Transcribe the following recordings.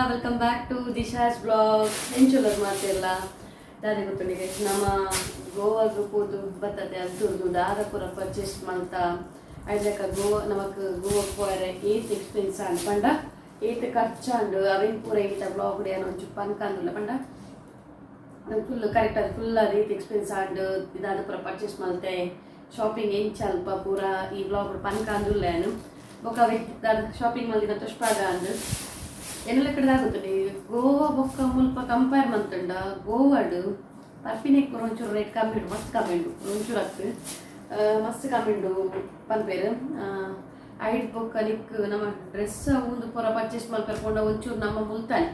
Welcome back to Disha's vlog. ಎಂಚುಲ್ಲರ್ ಮಾತೆರ್ಲ ದಾದೆ ಗೊತ್ತುಂಡು guys, ನಮ್ಮ ಗೋವಾಗ್ ಪೋದು ಬತ್ತದೆ ಅಲ್ತುರ್ದು ದಾದ ಪೂರ ಪರ್ಚೇಸ್ ಮಲ್ತ ಐಡ್ಲೆಕ್ಕ ಗೋವಾ ನಮಕ್ ಗೋವಾಗ್ ಪೋಯರೆ ಏತ್ ಎಕ್ಸ್ಪೆನ್ಸ್ ಆಂಡ್ ಪಂಡ ಏತ್ ಖರ್ಚಾಂಡ್ ಅವೆನ್ ಪೂರ ಈತ ವ್ಲಾಗ್ ಯಾನ್ ಒಂಚೂರು ಪನ್ಕಂದುಲ್ಲ. ಪಂಡ ಫುಲ್ ಕರೆಕ್ಟ್ ಅದು ಫುಲ್ ಅದು ಏತ್ ಎಕ್ಸ್ಪೆನ್ಸ್ ಆಂಡ್, ದಾದ ಪೂರ ಪರ್ಚೇಸ್ ಮಲ್ತೆ, ಶಾಪಿಂಗ್ ಎಂಚ ಅಲ್ಪ ಪೂರ ಈ ವ್ಲಾಗ್ ಪನ್ಕಂದುಲ್ಲ ಯಾನ್. ಬೊಕ ಅವೆ ದಾದ ಶಾಪಿಂಗ್ ಮಲ್ದಿನ ತುಷ್ಪಾಗ ಅಂದ್ ಎನ್ನಲ ಕಡೆ ಆಗುತ್ತದೆ. ಗೋವಾ ಬೊಕ್ಕ ಮುಲ್ಪ ಕಂಪೇರ್ ಮಂತುಂಡ ಗೋವಾಡ್ ಪರ್ಪಿನೆಕ್ ಪೂರ ಒಂಚೂರು ರೇಟ್ ಕಮ್ಮಿ ಉಂಡು, ಮಸ್ತ್ ಕಮ್ಮಿ ಉಂಡು, ಒಂಚೂರು ಅತ್ತ್ ಮಸ್ತ್ ಕಮ್ಮಿ ಉಂಡು ಪನ್ಪೇರು. ಐಡ್ ಬೊಕ್ಕ ನಿಕ್ ನಮ್ಮ ಡ್ರೆಸ್ ಉಂದು ಪೂರ ಪರ್ಚೇಸ್ ಮಲ್ಪೆರ್ ಪೋಂಡ ಒಂಚೂರು ನಮ್ಮ ಮುಲ್ತಾನೆ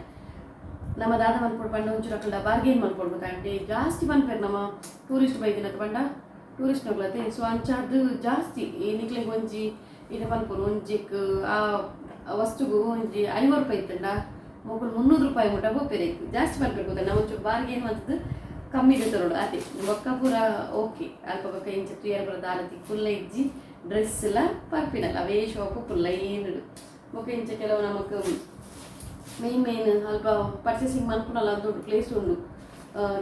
ನಮ್ಮ ದಾದ ಮನ್ಪೊಡು ಪಂಡ ಒಂಚೂರು ಅಕಲ್ಡ ಬಾರ್ಗೇನ್ ಮಲ್ಪೊಡು ಗೊತ್ತಾಂಟಿ. ಜಾಸ್ತಿ ಪನ್ಪೇರು ನಮ್ಮ ಟೂರಿಸ್ಟ್ ಬೈದಿನತ್ ಪಂಡ ಟೂರಿಸ್ಟ್ ನಗ್ಲತೆ. ಸೊ ಅಂಚಾದ್ ಜಾಸ್ತಿ ಈ ನಿಕ್ಲೆಗ್ ಒಂಜಿ ಇತ್ತೆ ಪನ್ಪುನು ಒಂಜಿಕ್ ಆ ವಸ್ತುಗು ಒಂಜಿ 50 ರೂಪಾಯಿ ಇತ್ತಂಡ ಮೊಕುಲು 300 ರೂಪಾಯಿ ಮುಟ್ಟ ಪೋಪೆರ್. ಜಾಸ್ತಿ ಪನ್ಪೆರ್ ಗೊತ್ತಾ. ನಾವು ಒಂಚೂರು ಬಾರ್ಗೇನ್ ಮಲ್ತದ್ದು ಕಮ್ಮಿ ತರೋಡು ಅದೇ. ಬೊಕ್ಕ ಪೂರ ಓಕೆ. ಅಲ್ಪ ಬೊಕ್ಕ ಇಂಚ ತೂಯರ ಪೂರ ದಾಲ ತಿಕ್ಕುಲ್ಲ ಇಜ್ಜಿ, ಡ್ರೆಸ್ ಎಲ್ಲ ಪರ್ಪಿನಲ್ಲ ಅವೇ ಶಾಪ್ ಫುಲ್ಲ ಏನುಡು. ಬೊಕ್ಕ ಇಂಚ ಕೆಲವು ನಮಕ್ ಮೇನ್ ಮೇನ್ ಅಲ್ಪ ಪರ್ಚೇಸಿಂಗ್ ಮಲ್ಪುನಲ್ಲ ಉಂಡು ಪ್ಲೇಸ್ ಉಂಡು.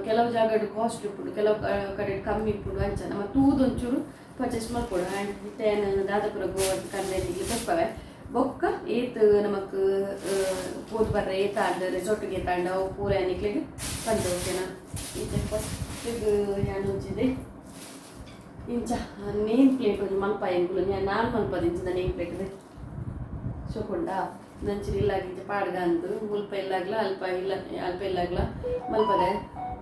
ಕೆಲವು ಜಾಗಡ್ ಕಾಸ್ಟ್ ಇಪ್ಪುಂಡು, ಕೆಲವು ಕಡೆ ಕಮ್ಮಿ ಇಪ್ಪುಂಡು. ಅಂಚ ನಮ್ಮ ತೂದು ಒಂಚೂರು ಪರ್ಚೇಸ್ ಮಲ್ಪೊಡು. ಆ್ಯಂಡ್ ಇತ್ತೆ ದಾದ ಪೂರ ಗೋವಾ ಕಂದೆ ತೋಜ್ಪವೆ. ಬೊಕ್ಕ ಏತ್ ನಮಕ್ ಪೋದು ಬರ್ರೆ ಏತ್ ಆಂಡ್, ರೆಸಾರ್ಟ್ಗೆ ಏತ್ ಆಂಡ್, ಅವು ಪೂರ ನಿಕ್ಲೆಗ್ ಪಂತೆ, ಓಕೆನಾ? ಇತ್ತೆ ಫಸ್ಟಿಗೆ ಯಾನ್ ಒಂಜಿದೆ ಇಂಚ ನೇಮ್ ಪ್ಲೇಟ್ ಒಂಜಿ ಮಲ್ಪ ಎಂಕುಲು ನಾನ್ ಮಲ್ಪದ ಇಂಚಿನ ನೇಮ್ ಪ್ಲೇಟ್ ಶೋಕುಂಡ ನಂಚಿನ ಇಲ್ಲಾಗ ಇಂಚ ಪಾಡ್ಗ ಅಂದು ಮುಲ್ಪ ಇಲ್ಲಾಗ್ಲ ಅಲ್ಪ ಇಲ್ಲ ಅಲ್ಪ ಇಲ್ಲಾಗ್ಲ ಮಲ್ಪದೆ.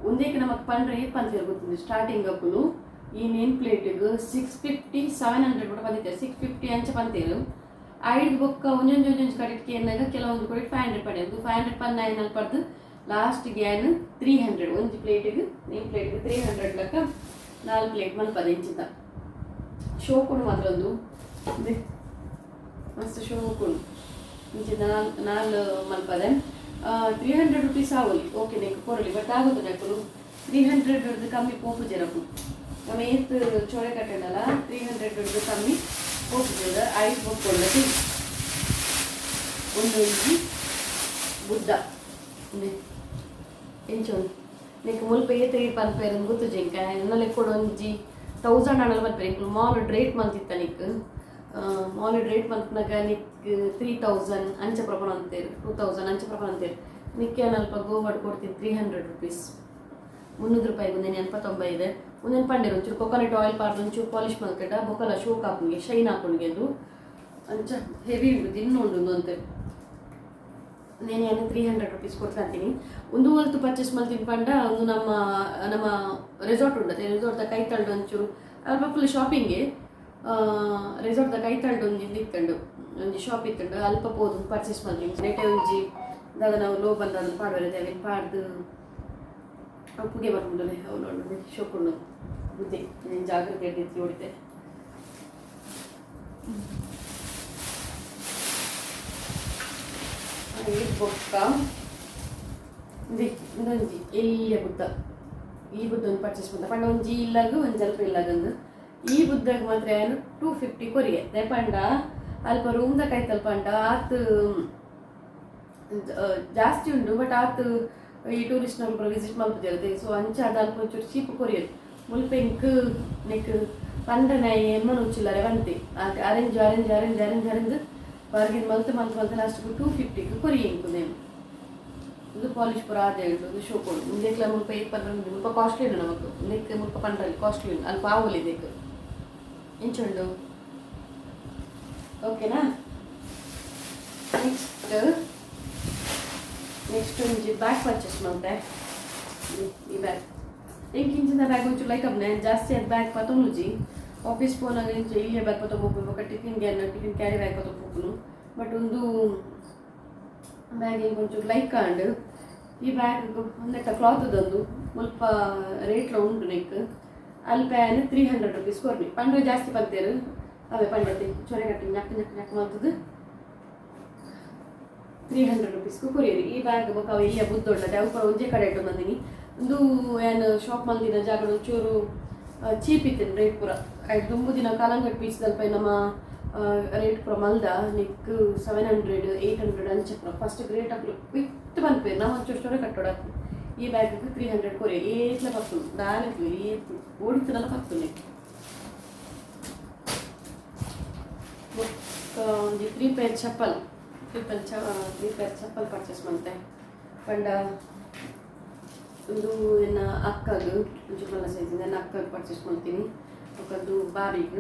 ಒಂದೇಕ್ ನಮಕ್ ಪಂಡ್ರೆ ಏತ್ ಪಂತೇರ್ ಗೊತ್ತುಂಡು? ಸ್ಟಾರ್ಟಿಂಗ್ ಅಕುಲು ಈ ನೇಮ್ ಪ್ಲೇಟಿಗೆ 650, 700 ಕೂಡ ಬಂದಿದ್ದಾರೆ. 650 ಅಂಚ ಪಂತೇರು. ಐದು ಬೊಕ್ಕ ಒಂಜೊಂಜಿ ಒಂಜೊಂಜಿ ಕಡೆಟ್ ಕೇನಾಗ ಕೆಲವೊಂದು ಕಡೆ 500 ಪಡೆಯೋದು. 500 ಪನ್ನ ಅಲ್ಪರ್ದು ಲಾಸ್ಟ್ಗೆ ಏನು 300 ಒಂಜಿ ಪ್ಲೇಟಿಗೆ, ನೇಮ್ ಪ್ಲೇಟಿಗೆ 300 ಲೆಕ್ಕ ನಾಲ್ಕು ಪ್ಲೇಟ್ ಮಲ್ಪದ. ಇಂಚಿತ ಶೋಕುಂಡು ಮಾತ್ರ ಒಂದು ಮಸ್ತ್ ಶೋಕುಂಡು. ಇಂಚಿತ ನಾಲ್ ನಾಲ್ ಮಲ್ಪದೆ 300 ರುಪೀಸ್ ಆವಲಿ, ಓಕೆ ನೆಕ್ ಕೊರಲಿ. ಬಟ್ ಆಗುದು ನಕುಲು 300 ಕಮ್ಮಿ ಪೋಪುಜೆರಕು. ನಮ್ಮ ಏತ್ ಚೊರೆ ಕಟ್ಟಣಲ್ಲ 300 ಕಮ್ಮಿ ಪೋಪುಜೆರ. ಐದು ಬೊಕ್ಕೊಳ್ಳಿ ಒಂದೊಂಜಿ ಬುದ್ಧ ಎಂಚ ನೆಕ್ ಮುಲ್ಪ ಏತ್ ರೇಟ್ ಪನ್ಪೇರು ಗೊತ್ತುಜಿ ಎಂಕ. ಎನ್ನಲೆ ಕೂಡ ಒಂಜಿ 1000 ಆಂಡಲ ಪನ್ಪೇರು. ಎಂಕುಲು ಮಾಲ್ ರೇಟ್ ಮಲ್ತಿತ್ತ ನಿಕ್ ಮಾಲ್ ರೇಟ್ ಮಲ್ಪನಾಗ ನಿಕ್ 3000 ಅಂಚ ಪ್ರಪಣ ಅಂತೇರು, 2000 ಅಂಚ ಪ್ರಪಣ ಅಂತೇರು. ನಿಕ್ಕೆ ಅಲ್ಪ ಗೋವಾಡ್ ಕೊಡ್ತೀನಿ 300 ರುಪೀಸ್, 300 ರೂಪಾಯಿಗೆ ಒಂದೇನು 89 ಇದೆ. ಒಂದೇನು ಪಂಡೇರು ಒಂಚೂರು ಕೊಕೊನಟ್ ಆಯಿಲ್ ಪಾಡ್ದು ಒಂಚೂರು ಪಾಲಿಶ್ ಮಲ್ಕಟ ಬೊಕ್ಕಲ ಶೋಕ್ ಹಾಕುಂಗೆ ಶೈನ್ ಹಾಕೊಂಡ್ಗೆ ಅದು ಅಂಚ ಹೆವಿ ಉಂಟು ದಿನ ಉಂಡು ಅಂತೆ. ನೇನು 300 ರುಪೀಸ್ ಕೊಡ್ತಾ ಒಂದು ಹೊಲ್ತು ಪರ್ಚೇಸ್ ಮಲ್ತಿನ ಪಂಡ ಒಂದು ನಮ್ಮ ನಮ್ಮ ರೆಸಾರ್ಟ್ ಉಂಟು, ರೆಸಾರ್ಟ್ ಕೈತಲ್ಡು ಒಂಚೂರು ಅಲ್ಪ ಫುಲ್ ಶಾಪಿಂಗ್ಗೆ. ರೆಸಾರ್ಟ್ದ ಕೈತಲ್ಡು ಒಂಜಿ ಇತ್ತಂಡು, ಒಂಜಿ ಶಾಪ್ ಇತ್ತಂಡು, ಅಲ್ಪ ಪೋದು ಪರ್ಚೇಸ್ ಮಲ್ತೀನಿ. ನೆಟೆ ಒಂಜಿ ದಾದ ನಾವು ಲೋ ಬಂದ ಅದನ್ನು ಪಾಡ್ವೆರೆ ಅವೇನು ಪಾಡ್ದು ಅವು ಪುಗೆ ಬರ್ಪುಂಡಲೆ ಅವು ನೋಡು ಶೋಕುಂಡು ಬುದ್ಧಿ ನೀನು ಜಾಗ್ರತೆ ಹಿಡಿದು ಹೊಡಿತೆ. ಬೊಕ್ಕ ಇಂದೊಂಜಿ ಎಲ್ಯ ಬುದ್ಧ, ಈ ಬುದ್ಧ ಒಂದು ಪರ್ಚೇಸ್ ಮಂತ ಪಂಡ ಒಂಜಿ ಇಲ್ಲಾಗ ಒಂಜಿ ಅಲ್ಪ ಇಲ್ಲಾಗಂದು. ಈ ಬುದ್ಧಗ್ ಮಾತ್ರ ಏನು 250 ಕೊರಿಯೆ. ಪಂಡ ಅಲ್ಪ ರೂಮ್ದ ಕೈತಲ್ ಪಂಡ ಆತ್ ಜಾಸ್ತಿ ಉಂಡು, ಬಟ್ ಆತ್ ಈ ಟೂರಿಸ್ಟ್ನವ್ರು ವಿಸಿಟ್ ಮಲ್ಪುಜೆರ್. ಸೊ ಅಂಚ ಅದು ಅಲ್ಪ ಒಂಚೂರು ಚೀಪ್ ಕೊರಿಯರ್. ಮುಲ್ಪ ಎಂಕ್ ನೆಕ್ ಪಂಡನ ಎಮ್ಮನ ಉಚ್ಚಿಲ್ಲರೆ ಬಂತೆ arrange arrange arrange arrange arrange bargain ಮಲ್ತು ಮಲ್ತು ಮಲ್ತು ಲಾಸ್ಟ್ 250ಗೆ ಕೊರಿಯೆ ಎಂಕು ನೇಮ್. ಇದು ಪಾಲಿಶ್ ಪೂರ ಆದೇ ಉಂಟು. ಇದು ಶೋಕ್ ಉಂಟು. ಇಂದೆಕ್ಲ ಮುಲ್ಪ ಏತ್ ಪಂಡ್ರೆ ಮುಲ್ಪ ಕಾಸ್ಟ್ಲಿ ಉಂಡು ನಮಕ್. ಇಂದೆಕ್ ಮುಲ್ಪ ಪಂಡ್ರಲ್ಲಿ ಕಾಸ್ಟ್ಲಿ ಉಂಡು, ಅಲ್ಪ ಆವೊಲಿ. ಇದಕ್ಕೆ ಎಂಚ ಉಂಡು? ಓಕೆನಾ? ನೆಕ್ಸ್ಟ್ ನೆಕ್ಸ್ಟ್ ಒಂಜಿ ಬ್ಯಾಗ್ ಪರ್ಚೇಸ್ ಮಲ್ತೆ. ಈ ಬ್ಯಾಗ್ ಎಂಕ್ ಇಂಚಿನ ಬ್ಯಾಗ್ ಒಂಚೂರು ಲೈಕ್ ಅಪ್ನೆ. ಜಾಸ್ತಿ ಅದು ಬ್ಯಾಗ್ ಪತೊಂದುಜಿ. ಆಫೀಸ್ ಪೋನಾಗ ಇಂಚ ಇಲ್ಲಿಯ ಬ್ಯಾಗ್ ಪತೊಂದು ಪೋಪುನು, ಬೊಕ್ಕ ಟಿಫಿನ್ ಟಿಫಿನ್ ಕ್ಯಾರಿ ಬ್ಯಾಗ್ ಪತೊಂದು ಪೋಪುನು. ಬಟ್ ಒಂದು ಬ್ಯಾಗ್ ಎಂಕ್ ಒಂಚೂರು ಲೈಕ್ ಆಂಡ್. ಈ ಬ್ಯಾಗ್ ಒಂದೆಟ್ಟ ಕ್ಲಾತ್ ತಂದು ಮುಲ್ಪ ರೇಟ್ಲ ಉಂಟು ನೆಕ್. ಅಲ್ಪ ಯಾನ್ 300 ರುಪೀಸ್ ಕೊರ್ನಿ. ಪಂಡ್ರೆ ಜಾಸ್ತಿ ಪಂತೇರು ಅವೇ ಪಂಡ್ರತಿ ಚೊರೆ ಕಟ್ಟಿ ñಕ್ ñಕ್ ñಕ್ ಮಲ್ತದು 300 ರುಪೀಸ್ಗೂ ಕೊರಿಯರ್ ಈ ಬ್ಯಾಗ್. ಬೊಕ್ಕ ಅವು ಎಲ್ಲಿಯ ಬುದ್ಧ ಉಂಟು, ಅವು ಪೂರ ಒಂಜೇ ಕಡೆ ಇಟ್ಟು ಬಂದಿನಿ. ಒಂದು ಏನು ಶಾಪ್ ಮಲ್ದಿನ ಜಾಗ ಒಂಚೂರು ಚೀಪ್ ಇತ್ತು ರೇಟ್ ಪೂರ. ಐದು ದುಂಬು ದಿನ ಕಾಲಂಗಟ್ ಬೀಚ್ ದಲ್ಪ ನಮ್ಮ ರೇಟ್ ಪೂರ ಮಲ್ದ ನೆಕ್ 700 800 ಅಂಚ ಪೂರ ಫಸ್ಟ್ ಗ್ರೇಟ್ ಅಕ್ಲು ವಿತ್ ಪನ್ಪೇರು ನಾವು ಒಂಚೂರು ಚೂರು ಕಟ್ಟೋಡ. ಈ ಬ್ಯಾಗ್ 300 ಕೊರಿ ಏತ್ಲ ಪತ್ತು ದಾಲಕ್ಕೆ ಏತ್ ಓಡಿತನಲ್ಲ ಪತ್ತು ನೆಕ್. ಬೊಕ್ಕ ಒಂಜಿ 3 ಪೇರ್ ಚಪ್ಪಲ್ 3 ಪೇರ್ ಚಪ್ಪಲ್ ಪರ್ಚೇಸ್ ಮಂತೆ ಪಂಡ ಒಂದು ಎನ್ನ ಅಕ್ಕಗ್ ಒಂಚೂರು ಮಲ್ಲ ಸೈಜ್ ನನ್ನ ಅಕ್ಕಗ್ ಪರ್ಚೇಸ್ ಮಾಡ್ತೀನಿ. ಬೊಕ್ಕೊಂದು ಬಾಬಿಗ್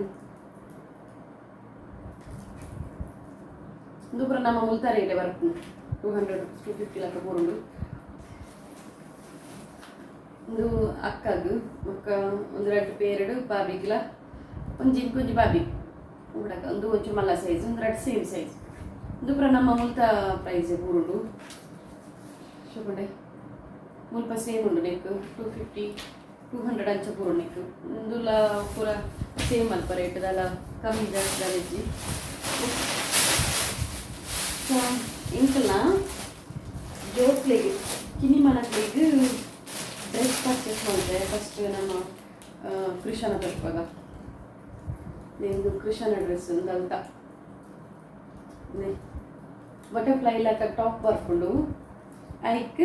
ಉಂದು ಪೂರ ನಮ್ಮ ಮುಲ್ತ ರೇಟ್ ಬರ್ಪುಂಡು 200 ರುಪೀಸ್ 250 ಲಕ್ಕ ಬೋರುಂಡು. ಉಂದು ಅಕ್ಕಗ್ ಬೊಕ್ಕ ಒಂದು ರಡ್ಡ್ ಪೇರ್ಡ್ ಬಾಬಿಗ್ಲ ಒಂಜಿ ಇಂಕೊಂಜಿ ಬಾಬಿ ಉಂಡಕ ಒಂದು ಒಂಚೂರು ಮಲ್ಲ ಸೈಜ್ ಒಂದು ರಡ್ಡ್ ಸೇಮ್ ಸೈಜ್. ಉಂದು ಪೂರ ನಮ್ಮ ಮುಲ್ತ ಪ್ರೈಸ್ ಬೂರುಂಡು. ಶುಭಂಡೆ ಮುಲ್ಪ ಸೇಮ್ ಉಂಡು ನೆಕ್ 250 200 ಅಂಚ ಪೂರ ನೆಕ್. ಉಂದುಲ ಪೂರ ಸೇಮ್ ಅಲ್ಪ ರೇಟ್ ದಾಲ ಕಮ್ಮಿ ಜಾಸ್ತಿ ದಾಲ ಇಜ್ಜಿ. ಇಂಕಲ್ನ ಜೋಕ್ಲೆಗ್ ಕಿನ್ನಿ ಮನಕ್ಲೆಗ್ ಡ್ರೆಸ್ ಪರ್ಚೇಸ್ ಮಾಡಿದೆ. ಫಸ್ಟ್ ನಮ್ಮ ಕೃಷ್ಣನ ತೋರ್ಪಗ ನಿಂದು ಕೃಷ್ಣನ ಡ್ರೆಸ್ ಅಂತ ಬಟರ್ಫ್ಲೈ ಲೆಕ್ಕ ಟಾಪ್ ಬರ್ಕೊಂಡು ಐಕ್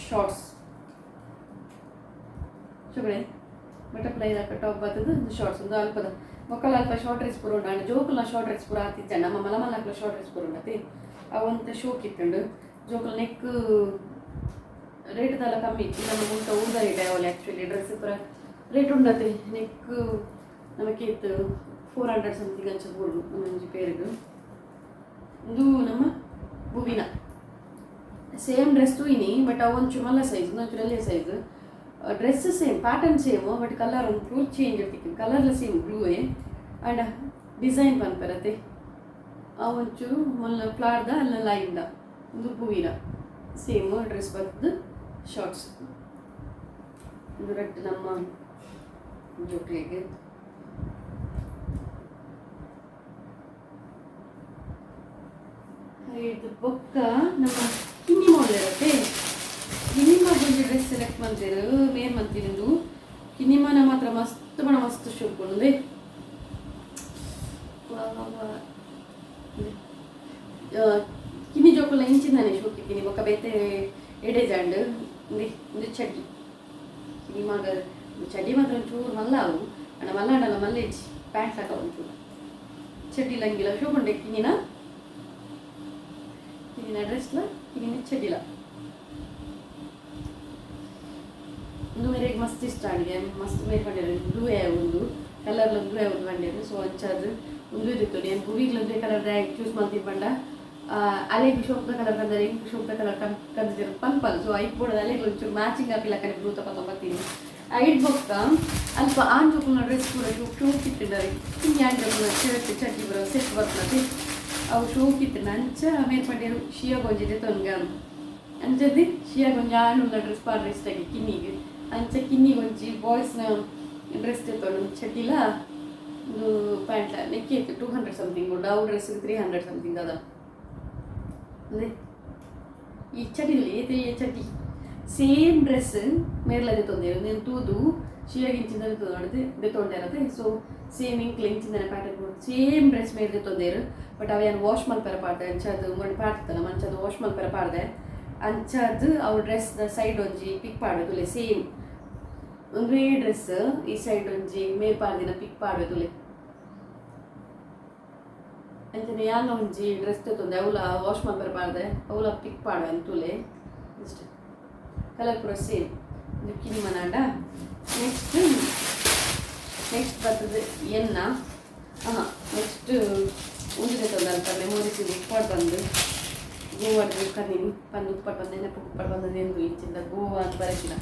ಶಾರ್ಟ್ಸ್ ಶುಭ್ರೆ ಬಟರ್ಫ್ಲೈ ಲೆಕ್ಕ ಟಾಪ್ ಬರ್ತದೆ ಶಾರ್ಟ್ಸ್ ಒಂದು ಅಲ್ಪದ ಮಕ್ಕಳ ಅಲ್ಪ ಶಾರ್ಟ್ ಡ್ರೆಸ್ ಪೂರ ಉಂಡು. ಅಂಡ್ ಜೋಕುಲ್ನ ಶಾರ್ಟ್ ಡ್ರೆಸ್ ಪೂರ ಆತಿಜ್ಜ ನಮ್ಮ ಮಲ ಮಲಕ್ಲ ಶಾರ್ಟ್ ಡ್ರೆಸ್ ಪೂರ ಉಂಡತಿ ಅವಂತ ಶೋಕ್ ಇತ್ತುಂಡು. ಜೋಕುಲ್ ನೆಕ್ ರೇಟ್ ದಾಲ ಕಮ್ಮಿ ಇತ್ತು ನಮ್ಮ ಮುಂತ ಊದ ರೇಟ್ ಯಾವಲ್ಲ ಆ್ಯಕ್ಚುಲಿ ಡ್ರೆಸ್ ಪೂರ ರೇಟ್ ಉಂಡತೆ ನೆಕ್ ನಮಗೆ ಇತ್ತು 400 ಸಮಥಿಂಗ್ ಅಂಚ ಬೋರ್ಡು ಒಂಜಿ ಪೇರ್ಗ್. ಇದು ನಮ್ಮ ಬುವಿನ ಸೇಮ್ ಡ್ರೆಸ್ ತೂಯಿನಿ ಬಟ್ ಅವು ಒಂಚೂರು ಮಲ್ಲ ಸೈಜ್ ಒಂಚೂರು ಎಲ್ಲೇ size. Dress same pattern same but colour ಒಂಚೂರು ಚೇಂಜ್ ಇರ್ತಿತ್ತು. ಕಲರ್ಲ ಸೇಮ್ ಬ್ಲೂವೇ ಆ್ಯಂಡ್ ಡಿಸೈನ್ ಪನ್ಪರತೆ ಆ ಒಂಚೂರು ಮುಲ್ಲ ಫ್ಲಾರ್ದ ಅಲ್ಲ ಲೈನ್ದ. ಒಂದು ಬುವಿನ ಸೇಮ್ ಡ್ರೆಸ್ ಬರ್ತದೆ ಶಾರ್ಟ್ಸ್. ಒಂದು ರೆಡ್ ನಮ್ಮ ಜೋಕ್ಲಿಗೆ. ಇದು ಬೊಕ್ಕ ನಮ್ಮ ಕಿನ್ನಿ ಇರುತ್ತೆ. ಕಿನ್ನಿಮ ಒಂಜಿ ಡ್ರೆಸ್ ಸೆಲೆಕ್ಟ್ ಮಂತೇರು ಮೇರ್ ಮಂತಿನಿಂದು ಕಿನ್ನಿಮನ ಮಾತ್ರ ಮಸ್ತ್ ಬಣ ಮಸ್ತ್ ಶೋಕುಂಡು. ಕಿನ್ನಿ ಜೋಕುಲ ಇಂಚಿಂದಾನೆ ಶೋಕಿದ್ದೀನಿ ಬೊಕ್ಕ ಬೇತೆ ಎಡೆ ಜಾಂಡ್ ಇಂದೆ ಇಂದು ಚಡ್ಡಿ ಕಿನ್ನಿಮಾಗ ಚಡ್ಡಿ ಮಾತ್ರ ಒಂಚೂರು ಮಲ್ಲ ಅವು ಅಣ್ಣ ಮಲ್ಲ ಅಣ್ಣಲ್ಲ ಮಲ್ಲ ಇಜ್ಜಿ ಪ್ಯಾಂಟ್ ಸಾಕ ಒಂಚೂರು ಚಡ್ಡಿ ಲಂಗಿಲ ಶೋಕುಂಡೆ ಕಿನ್ನಿನ ಕಿನ್ನಿನ ಡ್ರೆಸ್ಲ ಕಿನ್ನಿನ ಚಡ್ಡಿಲ. ಒಂದು ಮೇರೆಗೆ ಮಸ್ತ್ ಇಷ್ಟ ಅಡಿಗೆ ಮಸ್ತ್ ಮೇರ್ ಪಂಡೇರು ಬ್ಲೂ ಒಂದು ಕಲರ್ ಬ್ಲೂ ಒಂದು ಪಂಡೇರು. ಸೊ ಅಂಚಾದ್ ಒಂದು ಇದಿತ್ತು నేను ಭೂವಿಗ್ಲ ಒಂದೇ ಕಲರ್ ಚೂಸ್ ಮಾಡ್ತೀನಿ ಪಂಡ ಅಲೆಗ್ ಶೋಕ್ದ ಕಲರ್ ಕಂದರೆ ಇಂಕ್ ಶೋಕ್ದ ಕಲರ್ ಕಂದಿದ್ದೀರ ಪಂಪಲ್. ಸೊ ಐಕ್ ಬೋಡದ ಅಲೆಗ್ ಒಂಚೂರು ಮ್ಯಾಚಿಂಗ್ ಆಪಿಲ್ಲ ಕಡೆ ಬ್ಲೂ ತಗೊಂಬತ್ತೀನಿ. ಐಡ್ ಬೊಕ್ಕ ಅಲ್ಪ ಆನ್ ಜೋಕುಲ್ನ ಡ್ರೆಸ್ ಪೂರ ಶೋಕ್ ಶೋಕ್ ಇತ್ತಿದ್ದಾರೆ. ಹಿಂಗೆ ಆನ್ ಜೋಕುಲ್ನ ಶರ್ಟ್ ಚಡ್ಡಿ ಬರೋ ಸೆಟ್ ಬರ್ತದೆ ಅವು ಶೋಕ್ ಇತ್ತು. ಅಂಚ ಮೇರ್ ಪಂಡೇರು ಶಿಯ ಗೊಂಜಿದೆ ತೊನ್ಗ ಅಂಚದಿ ಶಿಯ ಗೊಂಜಿ ಆಣುಲ್ಲ ಡ್ರೆಸ್ ಪಾಡ್ರೆ ಇಷ್ಟಾಗಿ ಕಿನ್ನಿಗೆ ಅಂಚ ಕಿನ್ನಿಗೆ ಒಂಜಿ ಬಾಯ್ಸ್ನ ಡ್ರೆಸ್ ತಗೊಂಡು ಚಡ್ಡಿಲ ಒಂದು ಪ್ಯಾಂಟ್ ನೆಕ್ಕಿ ಇತ್ತು 200 ಸಮಥಿಂಗ್ ಉಂಡು. ಅವು ಡ್ರೆಸ್ 300 ಸಮಥಿಂಗ್ ಅದ. ಅಂದರೆ ಈ ಚಡ್ಡಿಲಿ ಈ ಚಡ್ಡಿ ಸೇಮ್ ಡ್ರೆಸ್ ಮೇರ್ಲದೆ ತೊಂದರೆ నేను ತೂದು ಶಿಯಾಗಿಂಚಿಂದ ದೆತ್ತೊಂಡೇರತೆ. ಸೊ ಸೇಮ್ ಇಂಕ್ಲ ಇಂಚಿಂದನೆ ಪ್ಯಾಟರ್ನ್ ಸೇಮ್ ಡ್ರೆಸ್ ಮೇರ್ ದೆತ್ತೊಂದೇರು ಬಟ್ ಅವ ಏನು ವಾಶ್ ಮಲ್ಪೆರ ಪಾಡ್ದೆ ಅಂಚದು ಮೊನ್ನೆ ಪಾಡ್ತಲ್ಲ ಮಂಚದು ವಾಶ್ ಮಲ್ಪೆರ ಪಾಡ್ದೆ ಅಂಚದು ಅವು ಡ್ರೆಸ್ ಸೈಡ್ ಒಂಜಿ ಪಿಕ್ ಪಾಡ್ವೆ ಸೇಮ್ ಒಂದೇ ಡ್ರೆಸ್ ಈ ಸೈಡ್ ಒಂಜಿ ಮೇರ್ ಪಾಡ್ದಿನ ಪಿಕ್ ಪಾಡ್ವೆ ತುಲೆ. ಅಂಚನೆ ಯಾನ್ ಒಂಜಿ ಡ್ರೆಸ್ ತೆತ್ತೊಂದೆ ಅವಲ ವಾಶ್ ಮಲ್ಪೆರ ಪಾಡ್ದೆ ಅವಲ ಪಿಕ್ ಪಾಡ್ವೆ ಅಂತುಲೆ ಇಷ್ಟ ಕಲರ್ ಪೂರ ಸೇಮ್ ಕಿನಿ ಮನಾಂಡ. ನೆಕ್ಸ್ಟ್ ನೆಕ್ಸ್ಟ್ ಬರ್ತದೆ ಎನ್ನ ಹಾಂ ನೆಕ್ಸ್ಟ್ ಉಂದು ತೆತ್ತೊಂದು ಅಲ್ಪ ಮೆಮೊರೀಸ್ ಉಪ್ಪಾಡು ಬಂದು ಗೋವಾಡ್ ಕನ್ನಿನಿ ಪಂದು ಉಪ್ಪಾಡು ಬಂದು ನೆನಪು ಉಪ್ಪಾಡು ಬಂದದ್ದು ಎಂದು ಇಂಚಿಂದ ಗೋವಾ ಅಂತ ಬರೆಸಿನ